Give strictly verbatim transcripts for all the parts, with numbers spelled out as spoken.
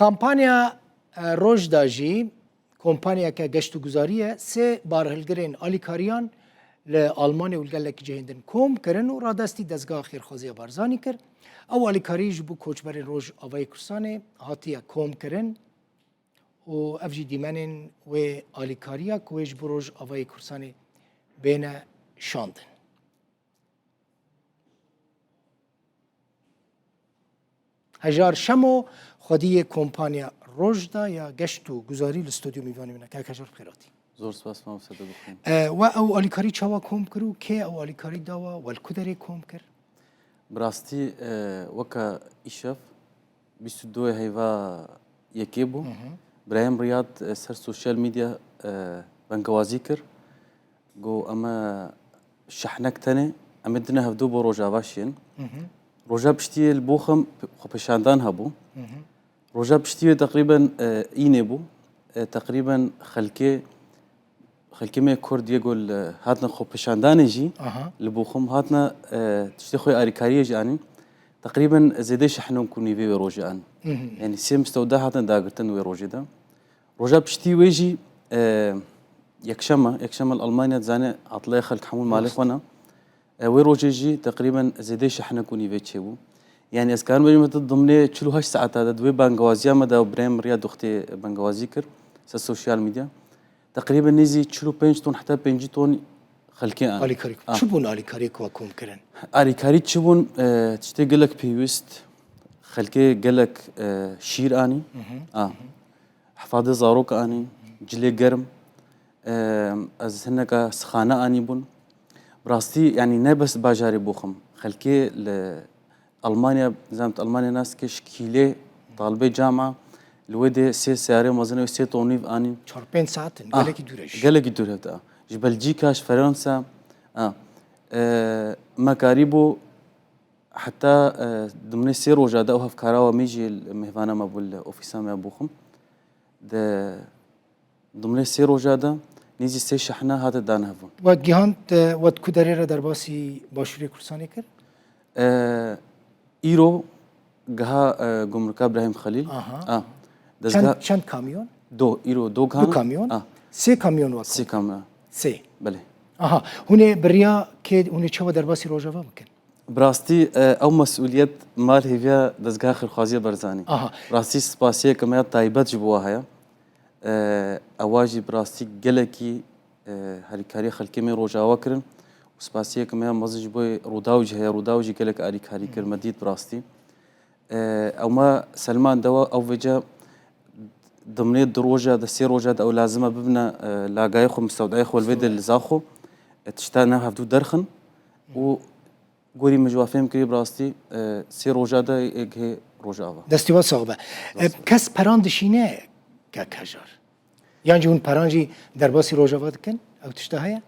Kampanya, e, Rojda jî kompanyeke geşt û guzarî ye. Sê barhilgirên alîkariyan li Almanya û li gelek cihên din kom kirin û radestî Dezgeha Xêrxwaziya Barzanî kir. Ew alîkarî ji bo koçberên Rojavayê Kurdistanê hatiye kom kirin û ev jî dîmenên wê alîkariya ku wê ji bo Rojavayê Kurdistanê bêne şandin. Hejar Şemo, xwedî yê kompanya Rojda ya geşt û guzarî li stûdyo mîvanê min e. Kak Hejar, bi xêr hatî. Zor spas, mamoste, te bixwînim. E, we ew alîkarî çawa kom kir û kê ew alîkarî dawa? We li ku derê kom kir? Bi rastî, e, weke îşev, bîst û duyê heyva yekê bû. Hı hı. Birayem Riyad, e, ser sosyal medya, e, bengewazî kir. Got, "Em e şehnek tenê, em ê dine hevdu bo Rojava şên." Hı hı. Roja piştiyê li Boxim xwepêşandan hebû. Hı hı. Roja piştiyê teqrîben, e, înê bû. E, teqrîben xelkê, xelkê me Kurd yê ku li, hatine xwepêşandanê jî Aha. li Boxim hatine, e, tiştê xwe alîkariyê jî anîn. Teqrîben zêdê şehnek û nîvê wê rojê an. Hı hı. Yani sê mistewda hatin dagirtin wê rojê de. Roja piştî wê jî, e, yekşem e, yekşem e li Almanya, dizane, atiliya xelk hemû malê Rast. xwe ne. E, wê rojê jî teqrîben zêdê şehnek û nîvê çêbû. Yani ez karim bêjim, te dimnê çil û heşt saeta de di wê bangewaziya me de, ew birayê min Riyad wextê bengewazî kir ser sosyal medya. Teqrîben nêzî çil û pênc ton heta pêncî ton xelkê an. Alîkarî. Ah. Çi bûn alîkarî ku we kom kirin? Alîkarî çi bûn? E, tiştê gelek pêwîst, xelkê gelek, e, şîr anî. Hı hı. Ah. Hı hı. Hefadê zarok anî, cilê germ. E, ez hineka sixane anî bûn. Bi rastî, yani ne bes bajarê Boxim. Xelkê li Almanya, zamt Almanya nas ke şkîlê talibê cama, li wê de sê seyarê mezin û sê ton nîv anîn. Çar pênc saet in, Ah, gelekî dûr e jî. Gelekî dûr hevda. Ji Belcîka, ji Fransa. Ah. E, me karîbû heta, e, dimnê sê roja de ew hevkara we min jî li mêvana me bû li ofîsa me ya Boxim. Di dimnê sê roja de nêzî sê şehna hate danhevin. We gihand, e, we di ku derê re derbasî Başûrê Kurdistanê kir? E, îro giha, e, Gumrika Birahîm Xelîl. Aha. Ah. Dezga- Çend, çend kamyon? Do, îro do Du gihana. kamyon? Ah. Sê kamyon we Sê kom. kamyon. Sê. Belê. Aha. Hûn ê bi riya kê, hûn ê çawa derbasî Rojava bikin? Bi rastî, e, ew mesûliyet mal hêviya Dezgeha Xêrxwaziya Barzanî. Aha. Bi rastî spasiyeke me ya taybet ji bo we heye. E, ewa jî bi rastî gelekî, e, harîkariya xelkê me Rojava kirin. Û spasiyeke me ya mezin ji bo Rûdaw jî heye. Rûdaw jî gelek alîkarî kir, Hı. me dît bi rastî. E, ew me selman dewa ew vêca dimnê du roja de, sê roja de ew lazim e bibine, e, lagayê xwe, mistewdayê xwe li vê de li Zaxo. E, tişta ne hevdû derxin. Û gorî min ji we fêm kirî, bi rastî, e, sê roja de ê gihê Rojava. Destî we sax be. E, Rast. kes peran dişîne, kek Hejar? Yan jî hûn peran jî derbasî Rojava dikin? Ew tişta heye?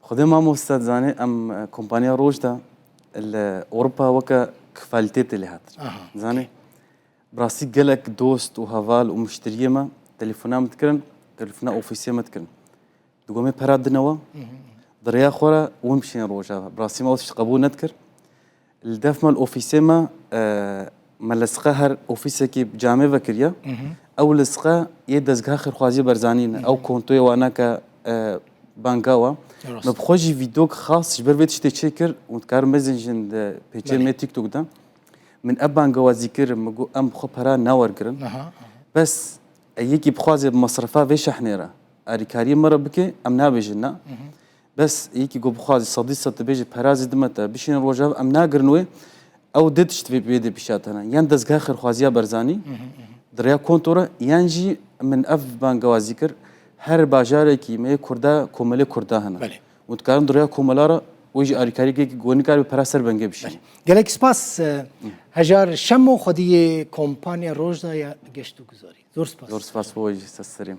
Xwedê mamoste dizanê, em, e, kompaniya Rojda li Ewropa weke kifalitê tê lê hatin. Aha, Dizanê, okey. bi rastî gelek dost û heval û muşteriyê me telefona min dikirin, telefona ofîsê me dikirin. Digo me pera dine we, Hı hı. di rêya xwe re win bişên Rojava. Bi rastî me ew tişt qebûl nedikir. Li def me li ofîsê me, e, me lisiqa her ofîsekî bi camê vekiriye. Hı hı. Ew lisiqa yê Dezgeha Xêrxwaziyê Barzanî ne. Hı hı. Ew kontoyê wana ke, e, banga we. Rast. Me bi xwe jî vîdeok xas ji ber vê tiştê çêkir û dikarim bêjin jin di pêçê Belê. me TikTok de. Min ev bangewazî kir, min got, em bi xwe pera nawergirin. Aha, aha. Bes, e, yekî bixwaze bi mesrefa vê şehnê re alîkariyê me re bike, em nabêjin na. Hı hı. Bes yekî ku bixwazî sedî sed dibêje pera zî dime te, bişîne Rojava, em nagirin wê, ew dê tişt vê, vê dê pişat hene. Yan Dezgeha Xêrxwaziya Barzanî, Hı hı, hı hı. di rêya konto re, yan jî min ev bangewazî kir, her bajarekî me yê Kurda, komelê Kurda hene. Belê. Û dikarin di rêya komela re, wê jî alîkarî, ku nikaribe pera ser bengê bişîne. Belê. Gelek spas, e, Hı. Hejar Şemo, xwediyê kompanya Rojda ya geşt û guzarî. Zor spas. Zor spas bo we jî, ser serê min.